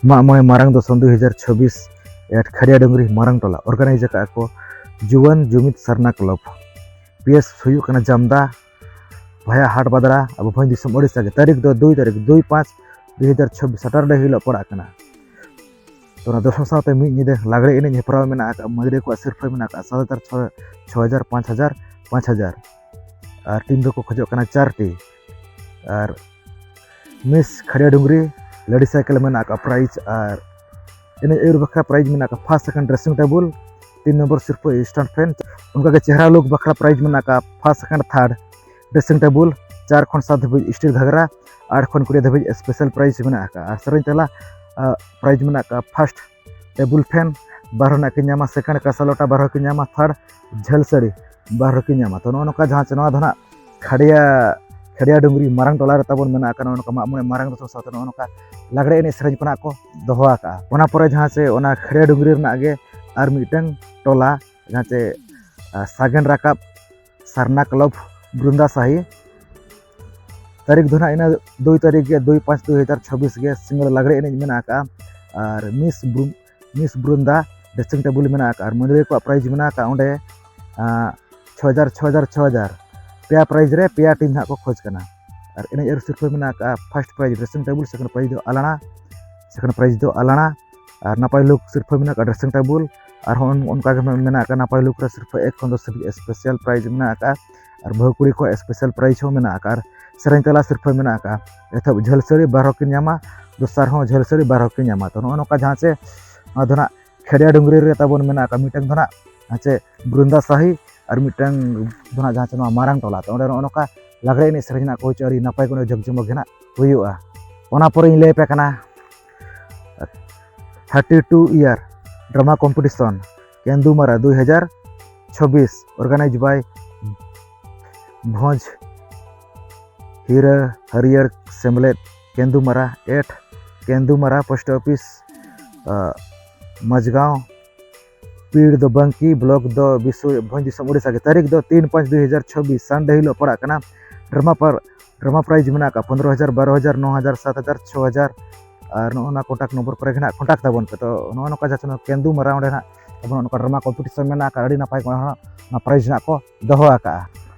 ᱢᱟᱜ ᱢᱚᱬᱮ ᱢᱟᱨᱟᱝ ᱫᱚᱥᱚᱱ ᱫᱩ ᱦᱟᱡᱟᱨ ᱪᱷᱚᱵᱵᱤᱥ at ᱠᱷᱟᱲᱤᱭᱟ ᱰᱩᱝᱨᱤ ᱢᱟᱨᱟᱝ ᱴᱚᱞᱟ ᱚᱨᱜᱟᱱᱟᱭᱤᱡᱽ ᱟᱠᱟᱫᱼᱟ ᱠᱚ ᱡᱩᱣᱟᱹᱱ ᱡᱩᱢᱤᱫ ᱥᱟᱨᱱᱟ ᱠᱞᱟᱵᱽ᱾ ᱯᱤ ᱮᱥ ᱦᱩᱭᱩᱜ ᱠᱟᱱᱟ ᱡᱟᱢᱫᱟ, ᱵᱷᱟᱭᱟ ᱦᱟᱴ ᱵᱟᱫᱽᱨᱟ, ᱟᱵᱚ ᱵᱷᱚᱸᱡᱽ ᱫᱤᱥᱚᱢ ᱳᱰᱤᱥᱟ ᱜᱮ᱾ ᱛᱟᱹᱨᱤᱠᱷ ᱫᱚ ᱫᱩᱭ ᱛᱟᱹᱨᱤᱠᱷ, ᱫᱩᱭ ᱯᱟᱸᱪ ᱫᱩᱭ ᱦᱟᱡᱟᱨ ᱪᱷᱚᱵᱵᱤᱥ ᱥᱟᱴᱟᱨᱰᱮ ᱦᱤᱞᱳᱜ ᱯᱟᱲᱟᱜ ᱠᱟᱱᱟ᱾ ᱛᱚ ᱚᱱᱟ ᱫᱚᱥᱚᱱ ᱥᱟᱶᱛᱮ ᱢᱤᱫ ᱧᱤᱫᱟᱹ ᱞᱟᱜᱽᱲᱮ ᱮᱱᱮᱡ ᱦᱮᱯᱨᱟᱣ ᱢᱮᱱᱟᱜ ᱟᱠᱟᱫᱼᱟ᱾ ᱢᱟᱹᱫᱟᱹᱲᱤᱭᱟᱹ ᱠᱚᱣᱟᱜ ᱥᱤᱨᱯᱷᱟᱹ ᱢᱮᱱᱟᱜ ᱟᱠᱟᱫᱼᱟ ᱥᱟᱛ ᱦᱟᱡᱟᱨ, ᱪᱷᱚ, ᱪᱷᱚ ᱦᱟᱡᱟᱨ, ᱯᱟᱸᱪ ᱦᱟᱡᱟᱨ, ᱯᱟᱸᱪ ᱦᱟᱡᱟᱨ᱾ ᱟᱨ ᱴᱤᱢ ᱫᱚᱠᱚ ᱠᱷᱚᱡᱚᱜ ᱠᱟᱱᱟ ᱪᱟᱨ ᱴᱤ᱾ ᱟᱨ ᱢᱤᱥ ᱠᱷᱟᱲᱤᱭᱟ ᱰᱩᱝᱨᱤ ᱞᱮᱰᱤᱥ ᱥᱟᱭᱠᱮᱞ ᱢᱮᱱᱟᱜ ᱟᱠᱟᱫᱼᱟ ᱯᱨᱟᱭᱤᱡᱽ, ᱟᱨ ᱮᱱᱮᱡ ᱟᱹᱭᱩᱨ ᱵᱟᱠᱷᱨᱟ ᱯᱨᱟᱭᱤᱡᱽ ᱢᱮᱱᱟᱜ ᱟᱠᱟᱫᱼᱟ ᱯᱷᱟᱥᱴ, ᱥᱮᱠᱮᱱᱰ, ᱰᱨᱮᱥᱤᱝ ᱴᱮᱵᱩᱞ, ᱛᱤᱱ ᱱᱚᱢᱵᱚᱨ ᱥᱤᱨᱯᱟᱹ stand fan᱾ ᱚᱱᱠᱟᱜᱮ ᱪᱮᱦᱨᱟ look ᱵᱟᱠᱷᱨᱟ prize ᱢᱮᱱᱟᱜ ᱟᱠᱟᱫ first, second, third, dressing table, ᱪᱟᱨ ᱠᱷᱚᱱ ᱥᱟᱛ ᱫᱷᱟᱹᱵᱤᱡ steel ᱜᱷᱟᱜᱽᱨᱟ, ᱟᱴ ᱠᱷᱚᱱ ᱠᱩᱲᱤ ᱫᱷᱟᱹᱵᱤᱡ special prize ᱢᱮᱱᱟᱜ ᱟᱠᱟᱫ᱾ ᱟᱨ ᱥᱮᱨᱮᱧ ᱛᱟᱞᱟ prize ᱢᱮᱱᱟᱜ ᱟᱠᱟᱫ first table fan, ᱵᱟᱨ ᱦᱚᱲ ᱨᱮᱱᱟᱜ ᱠᱤᱱ ᱧᱟᱢᱟ, second ᱠᱟᱸᱥᱟ ᱞᱚᱴᱟ, ᱵᱟᱨ ᱦᱚᱲ ᱠᱤᱱ ᱧᱟᱢᱟ, third ᱡᱷᱟᱹᱞ ᱥᱟᱹᱲᱤ, ᱵᱟᱨ ᱦᱚᱲ ᱠᱤᱱ ᱧᱟᱢᱟ᱾ ᱛᱚ ᱱᱚᱜᱼᱚ ᱱᱚᱝᱠᱟ ᱡᱟᱦᱟᱸ ᱪᱮ ᱱᱚᱣᱟ ᱫᱚ ᱱᱟᱜ ᱠᱷᱟᱲᱭᱟ ᱠᱷᱟᱲᱭᱟ ᱰᱩᱝᱨᱤ ᱢᱟᱨᱟᱝ ᱴᱚᱞᱟ ᱨᱮ ᱛᱟᱵᱚᱱ ᱢᱮᱱᱟᱜ ᱟᱠᱟᱫ ᱱᱚᱜᱼᱚ ᱱᱚᱝᱠᱟ ᱢᱟᱜ ᱢᱚᱬᱮ ᱢᱟᱨᱟᱝ ᱫᱚᱥᱟᱨ ᱥᱟᱶᱛᱮ ᱱᱚᱜᱼᱚ ᱱᱚᱝᱠᱟ ᱞᱟᱜᱽᱲᱮ ᱮᱱᱮᱡ ᱥᱮᱨᱮᱧ ᱠᱚ ᱱᱟᱜ ᱠᱚ ᱫᱚᱦᱚ ᱟᱠᱟᱫᱼᱟ᱾ ᱚᱱᱟ ᱯᱚᱨᱮ ᱡᱟᱦᱟᱸ ᱪᱮ ᱚᱱᱟ ᱠᱷᱟᱲᱭᱟ ᱰᱩᱝᱨᱤ ᱨᱮᱱᱟᱜ ᱜᱮ ᱟᱨ ᱢᱤᱫᱴᱟᱝ ᱴᱚᱞᱟ ᱡᱟᱦᱟᱸ ᱪᱮ ᱥᱟᱜᱮᱱ ᱨᱟᱠᱟᱵ ᱥᱟᱨᱱᱟ ᱠᱞᱟᱵᱽ ᱵᱨᱩᱱᱫᱟ ᱥᱟᱦᱤ᱾ ᱛᱟᱹᱨᱤᱠᱷ ᱫᱚ ᱱᱟᱜ ᱤᱱᱟᱹ ᱫᱩᱭ ᱛᱟᱹᱨᱤᱠᱷ ᱜᱮ, ᱫᱩᱭ ᱯᱟᱸᱪ ᱫᱩᱭ ᱦᱟᱡᱟᱨ ᱪᱷᱟᱵᱵᱤᱥ ᱜᱮ ᱥᱤᱸᱜᱟᱹᱲ ᱞᱟᱜᱽᱲᱮ ᱮᱱᱮᱡ ᱢᱮᱱᱟᱜ ᱟᱠᱟᱫᱼᱟ᱾ ᱟᱨ ᱢᱤᱥ ᱵᱨᱩ ᱢᱤᱥ ᱵᱨᱩᱱᱫᱟ dressing table ᱢᱮᱱᱟᱜ ᱟᱠᱟᱫᱼᱟ᱾ ᱟᱨ ᱢᱟᱹᱫᱟᱹᱲᱤᱭᱟᱹ ᱠᱚᱣᱟᱜ prize ᱢᱮᱱᱟᱜ ᱟᱠᱟᱫᱼᱟ ᱚᱸᱰᱮ ᱪᱷᱚ ᱦᱟᱡᱟᱨ, ᱪᱷᱚ ᱦᱟᱡᱟᱨ, ᱪᱷᱚ ᱦᱟᱡᱟᱨ᱾ ᱯᱮᱭᱟ prize ᱨᱮ ᱯᱮᱭᱟ team ᱦᱟᱸᱜ ᱠᱚ ᱠᱷᱚᱡᱽ ᱠᱟᱱᱟ᱾ ᱟᱨ ᱮᱱᱮᱡ ᱟᱹᱨᱩ ᱥᱤᱨᱯᱟᱹ ᱢᱮᱱᱟᱜ ᱟᱠᱟᱫᱼᱟ first prize dressing table, second prize ᱫᱚ ᱟᱞᱟᱱᱟ, second prize ᱫᱚ ᱟᱞᱟᱱᱟ᱾ ᱟᱨ ᱱᱟᱯᱟᱭ look ᱥᱤᱨᱯᱟᱹ ᱢᱮᱱᱟᱜ ᱟᱠᱟᱫᱼᱟ dressing table᱾ ᱟᱨᱦᱚᱸ ᱚᱱᱠᱟ ᱜᱮ ᱢᱮᱱᱟᱜ ᱟᱠᱟᱫᱼᱟ ᱱᱟᱯᱟᱭ look ᱨᱮ ᱥᱤᱨᱯᱟᱹ ᱮᱠ ᱠᱷᱚᱱ ᱫᱚᱥ ᱫᱷᱟᱹᱵᱤᱡ special prize ᱢᱮᱱᱟᱜ ᱟᱠᱟᱫᱼᱟ᱾ ᱟᱨ ᱵᱟᱹᱦᱩ ᱠᱩᱲᱤ ᱠᱚᱣᱟᱜ special prize ᱦᱚᱸ ᱢᱮᱱᱟᱜ ᱟᱠᱟᱫᱼᱟ᱾ ᱟᱨ ᱥᱮᱨᱮᱧ ᱛᱟᱞᱟ ᱥᱤᱨᱯᱟᱹ ᱢᱮᱱᱟᱜ ᱟᱠᱟᱫᱼᱟ᱾ ᱮᱛᱚᱦᱚᱵ ᱡᱷᱟᱹᱞ ᱥᱟᱹᱲᱤ ᱵᱟᱨ ᱦᱚᱲ ᱠᱤᱱ ᱧᱟᱢᱟ, ᱫᱚᱥᱟᱨ ᱦᱚᱸ ᱡᱷᱟᱹᱞ ᱥᱟᱹᱲᱤ ᱵᱟᱨ ᱦᱚᱲ ᱠᱤᱱ ᱧᱟᱢᱟ᱾ ᱛᱚ ᱱᱚᱜᱼᱚ ᱱᱚᱝᱠᱟ ᱡᱟᱦᱟᱸ ᱪᱮ ᱱᱚᱣᱟ ᱫᱚ ᱱᱟᱜ ᱠᱷᱮᱲᱤᱭᱟ ᱰᱩᱝᱨᱤ ᱨᱮ ᱛᱟᱵᱚᱱ ᱢᱮᱱᱟᱜ ᱟᱠᱟᱫ ᱢᱤᱫᱴᱟᱝ ᱫᱚ ᱱᱟᱜ ᱪᱮ ᱵᱨᱩᱱᱫᱟ ᱥᱟᱦᱤ ᱟᱨ ᱢᱤᱫᱴᱟᱝ ᱫᱚ ᱱᱟᱜ ᱡᱟᱦᱟᱸ ᱪᱮ ᱱᱚᱣᱟ ᱢᱟᱨᱟᱝ ᱴᱚᱞᱟ᱾ ᱛᱚ ᱚᱸᱰᱮ ᱱᱚᱜᱼᱚ ᱱᱚᱝᱠᱟ ᱞᱟᱜᱽᱲᱮ ᱮᱱᱮᱡ ᱥᱮᱨᱮᱧ ᱨᱮᱱᱟᱜ ᱠᱚ ᱦᱩᱭ ᱦᱚᱪᱚ ᱟᱹᱰᱤ ᱱᱟᱯᱟᱭ ᱠᱚ ᱡᱟᱠ ᱡᱚᱢᱚᱠ ᱜᱮ ᱱᱟᱜ ᱦᱩᱭᱩᱜᱼᱟ᱾ ᱚᱱᱟ ᱯᱚᱨᱮᱧ ᱞᱟᱹᱭ ᱟᱯᱮ ᱠᱟᱱᱟ thirty two year drama competition ᱠᱮᱱᱫᱩᱢᱟᱨᱟ ᱫᱩᱭ ᱦᱟᱡᱟᱨ ᱪᱷᱟᱵᱵᱤᱥ organized by ᱵᱷᱚᱸᱡᱽ ᱦᱤᱨᱟᱹ ᱦᱟᱹᱨᱭᱟᱹᱲ ᱥᱮᱢᱞᱮᱫ ᱠᱮᱱᱫᱩᱢᱟᱨᱟ at ᱠᱮᱱᱫᱩᱢᱟᱨᱟ post office ᱢᱟᱡᱽᱜᱟᱸᱣ᱾ ᱯᱤᱲ ᱫᱚ ᱵᱟᱝᱠᱤ, block ᱫᱚ ᱵᱤᱥᱩᱭ, ᱵᱷᱚᱸᱡᱽ ᱫᱤᱥᱚᱢ ᱳᱰᱤᱥᱟ ᱜᱮ᱾ ᱛᱟᱹᱨᱤᱠᱷ ᱫᱚ ᱛᱤᱱ ᱯᱟᱸᱪ ᱫᱩᱭ ᱦᱟᱡᱟᱨ ᱪᱷᱟᱵᱵᱤᱥ Sunday ᱦᱤᱞᱳᱜ ᱯᱟᱲᱟᱜ ᱠᱟᱱᱟ᱾ drama ᱯᱟᱨ drama prize ᱢᱮᱱᱟᱜ ᱟᱠᱟᱫ ᱯᱚᱱᱨᱚ ᱦᱟᱡᱟᱨ, ᱵᱟᱨᱚ ᱦᱟᱡᱟᱨ, ᱱᱚ ᱦᱟᱡᱟᱨ, ᱥᱟᱛ ᱦᱟᱡᱟᱨ, ᱪᱷᱚ ᱦᱟᱡᱟᱨ᱾ ᱟᱨ ᱱᱚᱜᱼᱚ ᱱᱚᱣᱟ contact ᱱᱚᱢᱵᱚᱨ ᱠᱚᱨᱮ ᱜᱮ ᱱᱟᱜ contact ᱛᱟᱵᱚᱱ ᱯᱮ᱾ ᱛᱚ ᱱᱚᱜᱼᱚ ᱱᱚᱝᱠᱟ ᱡᱟᱦᱟᱸ ᱪᱮ ᱱᱚᱣᱟ ᱠᱮᱱᱫᱩ ᱢᱟᱨᱟ ᱚᱸᱰᱮ ᱱᱟᱜ ᱟᱵᱚ ᱱᱚᱝᱠᱟ drama competition ᱢᱮᱱᱟᱜ ᱟᱠᱟᱫ, ᱟᱹᱰᱤ ᱱᱟᱯᱟᱭ ᱠᱚ ᱚᱱᱟ prize ᱱᱟᱜ ᱠᱚ ᱫᱚᱦᱚ ᱟᱠᱟᱫᱼᱟ᱾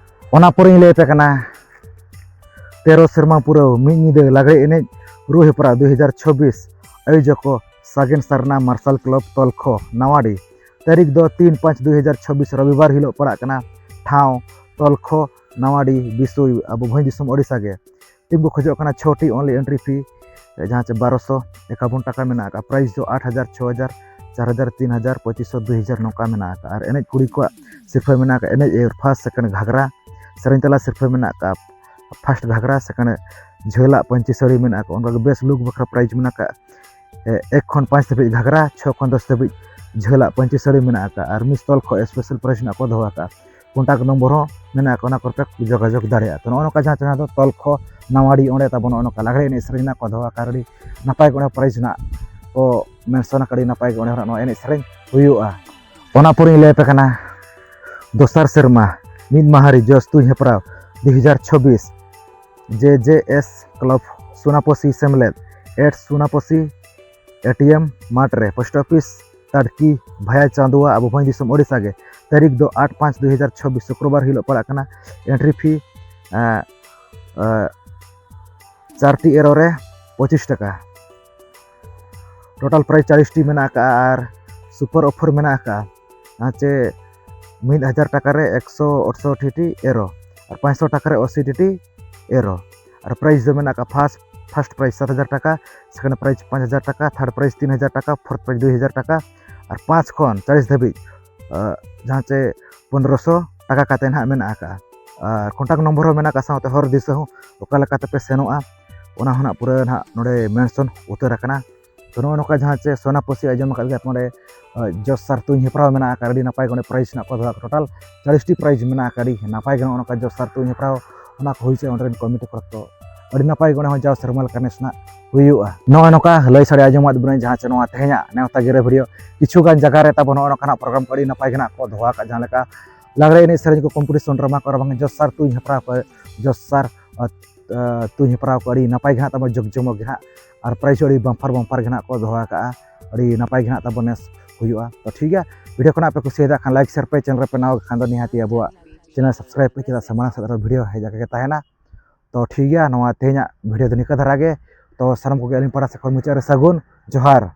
ᱚᱱᱟ ᱯᱚᱨᱮᱧ ᱞᱟᱹᱭ ᱟᱯᱮ ᱠᱟᱱᱟ ᱛᱮᱨᱚ ᱥᱮᱨᱢᱟ ᱯᱩᱨᱟᱹᱣ ᱢᱤᱫ ᱧᱤᱫᱟᱹ ᱞᱟᱜᱽᱲᱮ ᱮᱱᱮᱡ ᱨᱩ ᱦᱮᱯᱨᱟᱣ ᱫᱩᱭ ᱦᱟᱡᱟᱨ ᱪᱷᱟᱵᱵᱤᱥ᱾ ᱟᱭᱳᱡᱚᱠ ᱠᱚ ᱥᱟᱜᱮᱱ ᱥᱟᱨᱱᱟ ᱢᱟᱨᱥᱟᱞ ᱠᱞᱟᱵᱽ ᱛᱚᱞᱠᱷᱚ ᱱᱟᱣᱟᱰᱤ᱾ ᱛᱟᱹᱨᱤᱠᱷ ᱫᱚ ᱛᱤᱱ ᱯᱟᱸᱪ ᱫᱩᱭ ᱦᱟᱡᱟᱨ ᱪᱷᱟᱵᱵᱤᱥ ᱨᱚᱵᱤᱵᱟᱨ ᱦᱤᱞᱳᱜ ᱯᱟᱲᱟᱜ ᱠᱟᱱᱟ᱾ ᱴᱷᱟᱶ ᱛᱚᱞᱠᱷᱚ ᱱᱟᱣᱟᱰᱤ ᱵᱤᱥᱩᱭ, ᱟᱵᱚ ᱵᱷᱚᱸᱡᱽ ᱫᱤᱥᱚᱢ ᱳᱰᱤᱥᱟ ᱜᱮ᱾ team ᱠᱚ ᱠᱷᱚᱡᱚᱜ ᱠᱟᱱᱟ ᱪᱷᱚᱴᱤ, only entry fee ᱡᱟᱦᱟᱸ ᱪᱮ ᱵᱟᱨᱚᱥᱚ ᱮᱠᱟᱵᱚᱱ ᱴᱟᱠᱟ ᱢᱮᱱᱟᱜ ᱟᱠᱟᱫ᱾ prize ᱫᱚ ᱟᱴ ᱦᱟᱡᱟᱨ, ᱪᱷᱚ ᱦᱟᱡᱟᱨ, ᱪᱟᱨ ᱦᱟᱡᱟᱨ, ᱛᱤᱱ ᱦᱟᱡᱟᱨ, ᱯᱚᱸᱪᱤᱥ ᱥᱚ, ᱫᱩᱭ ᱦᱟᱡᱟᱨ ᱱᱚᱝᱠᱟ ᱢᱮᱱᱟᱜ ᱟᱠᱟᱫᱼᱟ᱾ ᱟᱨ ᱮᱱᱮᱡ ᱠᱩᱲᱤ ᱠᱚᱣᱟᱜ ᱥᱤᱨᱯᱷᱟᱹ ᱢᱮᱱᱟᱜ ᱟᱠᱟᱫᱼᱟ ᱮᱱᱮᱡ ᱟᱹᱭᱩᱨ, ᱯᱷᱟᱥᱴ, ᱥᱮᱠᱮᱱᱰ ᱜᱷᱟᱜᱽᱨᱟ, ᱥᱮᱨᱮᱧ ᱛᱟᱞᱟ ᱥᱤᱨᱯᱷᱟᱹ ᱢᱮᱱᱟᱜ ᱟᱠᱟᱫᱼᱟ ᱯᱷᱟᱥᱴ ᱜᱷᱟᱜᱽᱨᱟ, ᱥᱮᱠᱮᱱᱰ ᱡᱷᱟᱹᱞᱟᱜ ᱯᱟᱹᱧᱪᱤ ᱥᱟᱹᱲᱤ ᱢᱮᱱᱟᱜ ᱟᱠᱟᱫᱼᱟ᱾ ᱚᱱᱠᱟᱜᱮ ᱵᱮᱥ ᱞᱩᱠ ᱵᱟᱠᱷᱨᱟ ᱯᱨᱟᱭᱤᱡᱽ ᱢᱮᱱᱟᱜ ᱟᱠᱟᱫᱼᱟ ᱮᱠ ᱠᱷᱚᱱ ᱯᱟᱸᱪ ᱫᱷᱟᱹᱵᱤᱡ ᱜᱷᱟᱜᱽᱨᱟ, ᱪᱷᱚ ᱠᱷᱚᱱ ᱫᱚᱥ ᱫᱷᱟᱹᱵᱤᱡ ᱡᱷᱟᱹᱞᱟᱜ ᱯᱟᱹᱧᱪᱤ ᱥᱟᱹᱲᱤ ᱢᱮᱱᱟᱜ ᱟᱠᱟᱫᱼᱟ᱾ ᱟᱨ ᱢᱤᱥ ᱛᱚᱞ ᱠᱷᱚᱱ ᱥᱯᱮᱥᱟᱞ ᱯᱨᱟᱭᱤᱡᱽ ᱨᱮᱱᱟᱜ ᱠᱚ ᱫᱚᱦᱚ ᱟᱠᱟᱫᱼᱟ᱾ ᱠᱚᱱᱴᱟᱠᱴ ᱱᱚᱢᱵᱚᱨ ᱦᱚᱸ ᱢᱮᱱᱟᱜ ᱟᱠᱟᱫ, ᱚᱱᱟ ᱠᱚᱨᱮ ᱯᱮ ᱡᱳᱜᱟᱡᱳᱜᱽ ᱫᱟᱲᱮᱭᱟᱜᱼᱟ᱾ ᱛᱚ, ᱱᱚᱜᱼᱚ ᱱᱚᱝᱠᱟ ᱡᱟᱦᱟᱸ ᱪᱮᱱᱮᱞ ᱫᱚ ᱛᱚᱞᱠᱷᱚ ᱱᱟᱣᱟᱰᱤ, ᱚᱸᱰᱮ ᱛᱟᱵᱚᱱ ᱱᱚᱜᱼᱚ ᱱᱚᱝᱠᱟ ᱞᱟᱜᱽᱲᱮ ᱮᱱᱮᱡ ᱥᱮᱨᱮᱧ ᱨᱮᱱᱟᱜ ᱠᱚ ᱫᱚᱦᱚ ᱟᱠᱟᱫ, ᱟᱹᱰᱤ ᱱᱟᱯᱟᱭ ᱠᱚ ᱚᱸᱰᱮ ᱯᱨᱟᱭᱤᱡᱽ ᱨᱮᱱᱟᱜ ᱠᱚ ᱢᱮᱱᱥᱚᱱ ᱟᱠᱟᱫ, ᱟᱹᱰᱤ ᱱᱟᱯᱟᱭ ᱜᱮ ᱚᱸᱰᱮ ᱦᱚᱸ ᱱᱚᱣᱟ ᱮᱱᱮᱡ ᱥᱮᱨᱮᱧ ᱦᱩᱭᱩᱜᱼᱟ᱾ ᱚᱱᱟ ᱯᱚᱨᱮᱧ ᱞᱟᱹᱭ ᱟᱯᱮ ᱠᱟᱱᱟ ᱫᱚᱥᱟᱨ ᱥᱮᱨᱢᱟ ᱢᱤᱫ ᱢᱟᱦᱟ ᱨᱮ ᱡᱚᱥ ᱛᱩᱧ ᱦᱮᱯᱨᱟᱣ ᱫᱩ ᱦᱟᱡᱟᱨ ᱪᱷᱚᱵᱵᱤᱥ, ᱡᱮ ᱡᱮ ᱮᱥ ᱠᱞᱟᱵᱽ ᱥᱳᱱᱟᱯᱚᱥᱤ ᱥᱮᱢᱞᱮᱫ, ᱮᱴ ᱥᱳᱱᱟᱯᱚᱥᱤ ᱮ ᱴᱤ ᱮᱢ ᱢᱟᱴᱷ ᱨᱮ, ᱯᱳᱥᱴ ᱚᱯᱷᱤᱥ ᱛᱟᱰᱠᱤ ᱵᱷᱟᱭᱟ ᱪᱟᱸᱫᱩᱣᱟ, ᱟᱵᱚ ᱵᱷᱚᱸᱡᱽ ᱫᱤᱥᱚᱢ ᱳᱰᱤᱥᱟ ᱜᱮ᱾ ᱛᱟᱹᱨᱤᱠᱷ ᱫᱚ ᱟᱴ ᱯᱟᱸᱪ ᱫᱩ ᱦᱟᱡᱟᱨ ᱪᱷᱚᱵᱵᱤᱥ ᱥᱩᱠᱨᱚᱵᱟᱨ ᱦᱤᱞᱳᱜ ᱯᱟᱲᱟᱜ ᱠᱟᱱᱟ᱾ ᱮᱱᱴᱨᱤ ᱯᱷᱤ ᱪᱟᱨᱴᱤ ᱮᱨᱳ ᱨᱮ ᱯᱚᱸᱪᱤᱥ ᱴᱟᱠᱟ᱾ ᱴᱳᱴᱟᱞ ᱯᱨᱟᱭᱤᱡᱽ ᱪᱟᱞᱤᱥᱴᱤ ᱢᱮᱱᱟᱜ ᱟᱠᱟᱫᱼᱟ ᱟᱨ ᱥᱩᱯᱟᱨ ᱚᱯᱷᱟᱨ ᱢᱮᱱᱟᱜ ᱟᱠᱟᱫᱼᱟ᱾ ᱡᱟᱦᱟᱸ ᱪᱮ ᱢᱤᱫ ᱦᱟᱡᱟᱨ ᱴᱟᱠᱟ ᱨᱮ ᱮᱠᱥᱚ ᱟᱴᱥᱚᱴᱴᱤ ᱮᱨᱳ ᱟᱨ ᱯᱟᱸᱪᱥᱚ ᱴᱟᱠᱟ ᱨᱮ ᱟᱥᱤᱴᱤ ᱮᱨᱳ᱾ ᱟᱨ ᱯᱨᱟᱭᱤᱡᱽ ᱫᱚ ᱢᱮᱱᱟᱜ ᱟᱠᱟᱫᱼᱟ ᱯᱷᱟᱥᱴ, ᱯᱷᱟᱥᱴ ᱯᱨᱟᱭᱤᱡᱽ ᱥᱟᱛ ᱦᱟᱡᱟᱨ ᱴᱟᱠᱟ, ᱥᱮᱠᱮᱱᱰ ᱯᱨᱟᱭᱤᱡᱽ ᱯᱟᱸᱪ ᱦᱟᱡᱟᱨ ᱴᱟᱠᱟ, ᱛᱷᱟᱨᱰ ᱯᱨᱟᱭᱤᱡᱽ ᱛᱤᱱ ᱦᱟᱡᱟᱨ ᱴᱟᱠᱟ, ᱯᱷᱳᱨᱛᱷ ᱯᱨᱟᱭᱤᱡᱽ ᱫᱩᱭ ᱦᱟᱡᱟᱨ ᱴᱟᱠᱟ, ᱟᱨ ᱯᱟᱸᱪ ᱠᱷᱚᱱ ᱪᱟᱞᱤᱥ ᱫᱷᱟᱹᱵᱤᱡ, ᱟᱸ, ᱡᱟᱦᱟᱸ ᱪᱮ ᱯᱚᱱᱨᱚᱥᱚ ᱴᱟᱠᱟ ᱠᱟᱛᱮ ᱱᱟᱦᱟᱜ ᱢᱮᱱᱟᱜ ᱟᱠᱟᱫᱼᱟ᱾ ᱟᱨ ᱠᱚᱱᱴᱟᱠᱴ ᱱᱚᱢᱵᱚᱨ ᱦᱚᱸ ᱢᱮᱱᱟᱜ ᱟᱠᱟᱫ, ᱥᱟᱶᱛᱮ ᱦᱚᱨ ᱫᱤᱥᱟᱹ ᱦᱚᱸ ᱚᱠᱟ ᱞᱮᱠᱟ ᱛᱮᱯᱮ ᱥᱮᱱᱚᱜᱼᱟ, ᱚᱱᱟ ᱦᱚᱸ ᱱᱟᱦᱟᱜ ᱯᱩᱨᱟᱹ ᱱᱟᱦᱟᱜ ᱱᱚᱰᱮ ᱢᱮᱱᱥᱚᱱ ᱩᱛᱟᱹᱨ ᱟᱠᱟᱱᱟ᱾ ᱛᱚ, ᱱᱚᱜᱼᱚ ᱱᱚᱝᱠᱟ ᱡᱟᱦᱟᱸ ᱪᱮ ᱥᱳᱱᱟᱯᱚᱥᱤ ᱟᱸᱡᱚᱢ ᱟᱠᱟᱫ ᱜᱮᱭᱟ ᱱᱚᱰᱮ, ᱟᱸ, ᱡᱚᱥ ᱥᱟᱨ ᱛᱩᱧ ᱦᱮᱯᱨᱟᱣ ᱢᱮᱱᱟᱜ ᱟᱠᱟᱫ, ᱟᱹᱰᱤ ᱱᱟᱯᱟᱭ ᱜᱮ ᱚᱸᱰᱮ ᱯᱨᱟᱭᱤᱡᱽ ᱨᱮᱱᱟᱜ ᱠᱚ ᱫᱚᱦᱚ ᱟᱠᱟᱫ᱾ ᱴᱳᱴᱟᱞ ᱪᱟᱞᱤᱥᱴᱤ ᱯᱨᱟᱭᱤᱡᱽ ᱢᱮᱱᱟᱜ ᱟᱠᱟᱫ, ᱟᱹᱰᱤ ᱱᱟᱯᱟᱭ ᱜᱮ ᱱᱚᱜᱼᱚ ᱱᱚᱝᱠᱟ ᱡᱚᱥ ᱥᱟᱨ ᱛᱩᱧ ᱦᱮᱯᱨᱟᱣ, ᱚᱱᱟ ᱠᱚ ᱦᱩᱭ ᱪᱮ ᱚᱸᱰᱮ ᱨᱮᱱ ᱠᱚᱢᱤᱴᱤ ᱠᱚᱨᱮ ᱛᱚ ᱟᱹᱰᱤ ᱱᱟᱯᱟᱭ ᱜᱮ ᱚᱸᱰᱮ ᱦᱚᱸ ᱡᱟᱣ ᱥᱮᱨᱢᱟ ᱞᱮᱠᱟ ᱱᱮᱥ ᱱᱟᱜ ᱦᱩᱭᱩᱜᱼᱟ᱾ ᱱᱚᱜᱼᱚᱭ ᱱᱚᱝᱠᱟ ᱞᱟᱹᱭ ᱥᱟᱰᱮ ᱟᱸᱡᱚᱢᱟᱫ ᱵᱚᱱᱟᱹᱧ ᱡᱟᱦᱟᱸ ᱪᱮ ᱱᱚᱣᱟ ᱛᱮᱦᱮᱧᱟᱜ ᱱᱮᱣᱛᱟ ᱜᱤᱨᱟᱹ ᱵᱷᱤᱰᱤᱭᱳ᱾ ᱠᱤᱪᱷᱩ ᱜᱟᱱ ᱡᱟᱭᱜᱟ ᱨᱮ ᱛᱟᱵᱚᱱ ᱱᱚᱜᱼᱚ ᱱᱚᱝᱠᱟᱱᱟᱜ ᱯᱨᱳᱜᱨᱟᱢ ᱠᱚ ᱟᱹᱰᱤ ᱱᱟᱯᱟᱭ ᱜᱮ ᱱᱟᱜ ᱠᱚ ᱫᱚᱦᱚ ᱟᱠᱟᱫ, ᱡᱟᱦᱟᱸ ᱞᱮᱠᱟ ᱞᱟᱜᱽᱲᱮ ᱮᱱᱮᱡ ᱥᱮᱨᱮᱧ ᱠᱚ ᱠᱚᱢᱯᱤᱴᱤᱥᱚᱱ, ᱰᱨᱟᱢᱟ ᱠᱚ, ᱟᱨ ᱵᱟᱝ ᱡᱚᱥ ᱥᱟᱨ ᱛᱩᱧ ᱦᱮᱯᱨᱟᱣ ᱠᱚ, ᱡᱚᱥ ᱥᱟᱨ, ᱟᱸ, ᱛᱩᱧ ᱦᱮᱯᱨᱟᱣ ᱠᱚ ᱟᱹᱰᱤ ᱱᱟᱯᱟᱭ ᱜᱮ ᱦᱟᱸᱜ ᱛᱟᱵᱚᱱ ᱡᱚᱠ ᱡᱚᱢᱚᱠ ᱜᱮ ᱦᱟᱸᱜ, ᱟᱨ ᱯᱨᱟᱭᱤᱡᱽ ᱦᱚᱸ ᱟᱹᱰᱤ ᱵᱟᱢᱯᱟᱨ ᱵᱟᱢᱯᱟᱨ ᱜᱮ ᱦᱟᱸᱜ ᱠᱚ ᱫᱚᱦᱚ ᱟᱠᱟᱫᱼᱟ᱾ ᱟᱹᱰᱤ ᱱᱟᱯᱟᱭ ᱜᱮ ᱦᱟᱸᱜ ᱛᱟᱵᱚᱱ ᱱᱮᱥ ᱦᱩᱭᱩᱜᱼᱟ᱾ ᱛᱚ ᱴᱷᱤᱠ ᱜᱮᱭᱟ, ᱵᱷᱤᱰᱤᱭᱳ ᱠᱷᱚᱱᱟᱜ ᱯᱮ ᱠᱩᱥᱤᱭᱟᱫᱟ ᱠᱷᱟᱱ ᱞᱟᱭᱤᱠ, ᱥᱮᱭᱟᱨ ᱯᱮ, ᱪᱮᱱᱮᱞ ᱨᱮ ᱯᱮ ᱱᱟᱣᱟ ᱠᱷᱟᱱ ᱫᱚ ᱱᱤᱦᱟᱹᱛᱤ ᱟᱵᱚᱣᱟᱜ ᱪᱮᱱᱮᱞ ᱥᱟᱵᱥᱠᱨᱟᱭᱤᱵ ᱯᱮ, ᱪᱮᱫᱟᱜ ᱥᱮ ᱢᱟᱲᱟᱝ ᱥᱮᱫ ᱟᱨᱚ ᱵᱷᱤᱰᱤᱭᱳ ᱦᱮᱡ ᱟᱠᱟ ᱜᱮ ᱛᱟᱦᱮᱱᱟ᱾ ᱛᱚ ᱴᱷᱤᱠ ᱜᱮᱭᱟ, ᱱᱚᱣᱟ ᱛᱮᱦᱮᱧᱟᱜ ᱵᱷᱤᱰᱤᱭᱳ ᱫᱚ ᱱᱤᱝᱠᱟᱹ ᱫᱷᱟᱨᱟ ᱜᱮ᱾ ᱛᱚ ᱥᱟᱱᱟᱢ ᱠᱚᱜᱮ ᱟᱹᱞᱤᱧ ᱯᱟᱦᱴᱟ ᱥᱮᱫ ᱠᱷᱚᱱ ᱢᱩᱪᱟᱹᱫ ᱨᱮ ᱥᱟᱹᱜᱩᱱ ᱡᱚᱦᱟᱨ᱾